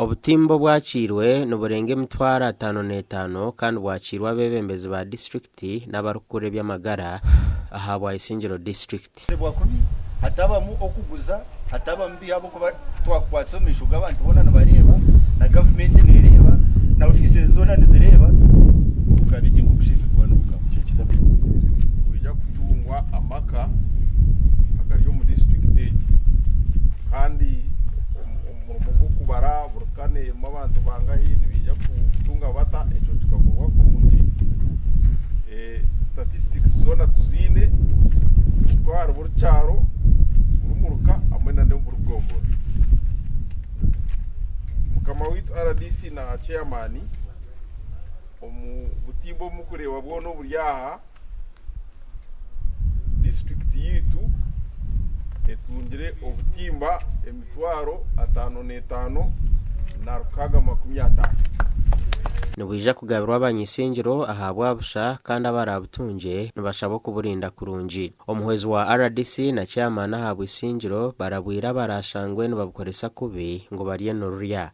Obutimba obwakiirwe niburenga emitwaro 55 kandi bwakiirwe abeebembezi ba disiturikiti n'abarikukurira eby'amagara ahabwa Isingiro disiturikiti. Kukozibwa kubi, hatabamu okuguza, hatabamu bi ahabw'okuba twakukwatisa omu maisho g'abantu boona nibareeba, na gavumenti neereeba, na ofiisi zoona nizireeba, obugabe gye nk'okushemereire kuba nibugaba. Bwija kutungwa amaka agari omu disiturikiti egi kandi omurimo gw'okubara buri ka neerimu abantu bangahi nibaija kutunga bata ekyo kikakorwa kurungi. Statistics zoona tuziine oku ahari buri kyaro, buri muruka hamwe na n'omu buri gomborora. Mukama waitu RDC na chairman omu butimba obu murikureeba bwona oburi aha, Disiturikiti yaitu etungire obutimba 556,650. Nibwija kugabirwa abany'ishengyero ahabwa busha kandi abarabutungye nibashabwa okuburinda kurungi. Omuhwezi wa rdc na chairman ahabwa Isingiro barabwire abarashangwe nibabukoresa kubi ngu barye nirurya.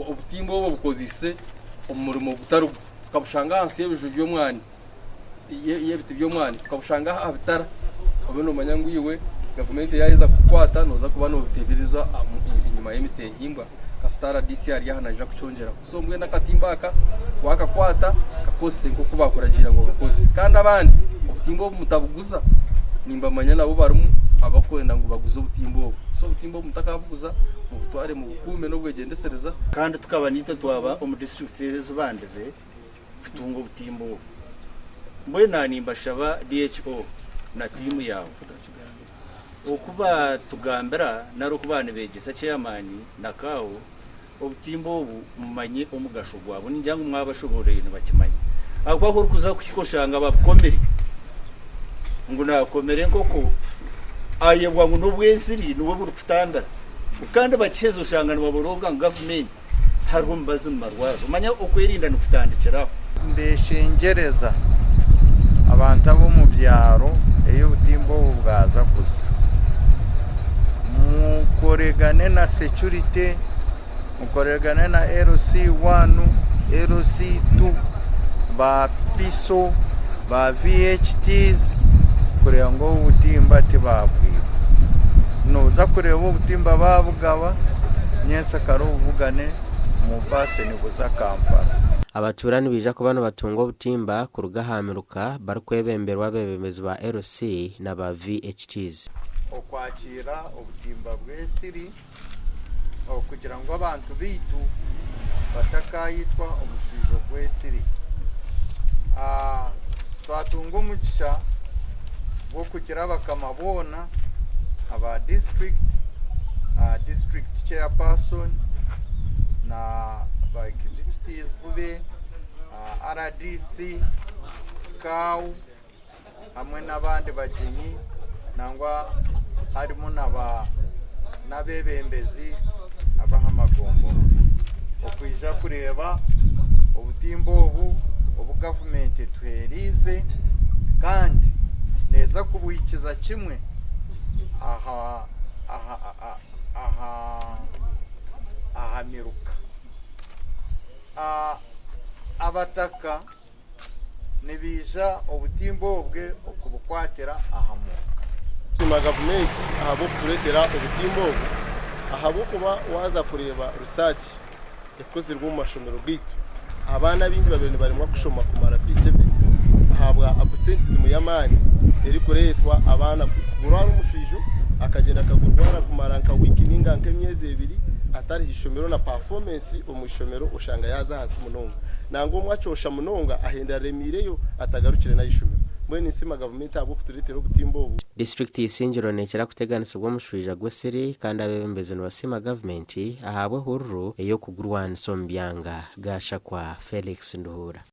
Obutimba obu obukozeise omu murimo gutari gwo, okabushanga ahansi y'ebiju by'omwani. y'ebiti by'omwani okabushanga aha bitara obe noomanya ngu iwe gavumenti yaaheza kukukwata nooza kuba noobuteebereza enyima y'emiteehimbwa. Kasita rdc ari aha naija kukyongyeraho. So mbwenu akatimba aka waakakwata kakozese nk'oku baakuragiira ngu okakozese. Kandi abandi obutimba obu mutabuguza, nimbamanya nabo barimu abarikwenda ngu baguze obutimba obu. So obutimba obu mutakabuguza mubutware mubukuume n'obwegyendesereza. Kandi tukaba naitwe twaba omu disiturikiti ezibandize kutunga obutimba obu. Mbwenu aha nimbashaba DHO na tiimu yaawe oku baatugambira nari oku baanibeegyesa chairman na CAO, obutimba obu mumanye omugasho gwabwo. Ningira ngu mwabashobooroire nibakimanya. Ahabw'okuba ku orikuza kuhika oshanga babukomire ngu naakomera enkoko, ayebwa ngu n'obwensiri nibwo burikutambira kandi bakiheza oshanga nibaborooga ngu gavumenti. Tihariho mubazi mu marwariro. Manya okwerinda nikutandikira aho. Mbeshengyereza abantu ab'omu byaro ei obutimba obu bwaza kuza, mukoregane na security, mukoregane na LC wanu, LC tu, ba PISO, ba VHTs kureba ngu obu butimba tibabwiba. Noza kureba obutimba babugaba. Nyensyakare obubugane omu baasi nibuza Kampala. Abatuura nibaija kuba nibatunga obutimba kuruga aha miruka barikwebemberwa abeebembezi ba LC na ba VHTs. Okwakiira obutimba bw'ensiri okugira ngu abantu baitu batakaitwa omushwijo gw'ensiri. Twatunga omugisha gw'okugira abakama boona aba disiturikiti, disiturikiti chairperson na ba executive be, RDC, CAO hamwe n'abandi bagyenyi nangwa harimu n'abeebembezi ab'aha magombora okwija kureeba obutimba obu obu gavumenti etuheereize kandi neeza kubuhikiza kimwe aha aha miruka. Abataka nibaija obutimba obwe okubukwatira aha muruka. Nitusiima gavumenti ahabw'okutureetera obutimba obu ahabw'okuba waaza kureeba research ekozirwe omu mashomero gaitu, abaana abaingi babaire nibaremwa kushoma kumara P7 ahabwa absentism y'amaani erikureetwa abaana kurwara omushwijo akagyenda akagurwara kumara nka wiiki ninga nk'emyezi ebiri atari h'eishomero na performance omu ishomero oshanga yaaza ahansi munonga. Nangwa omwe akyosha munonga ahenda aremiireyo atagarukire n'aha ishomero. Mbwenu ninsiima gavumenti ahabw'okutureetera obutimba obu. Disiturikiti ya Isingiro neekira kuteganisibwa omushwija gw'esiri kandi abeebembezi nibasiima gavumenti ahabw'ehururu ey'okugurwanisa omu byanga. Gashakwa Felix Nduhuura.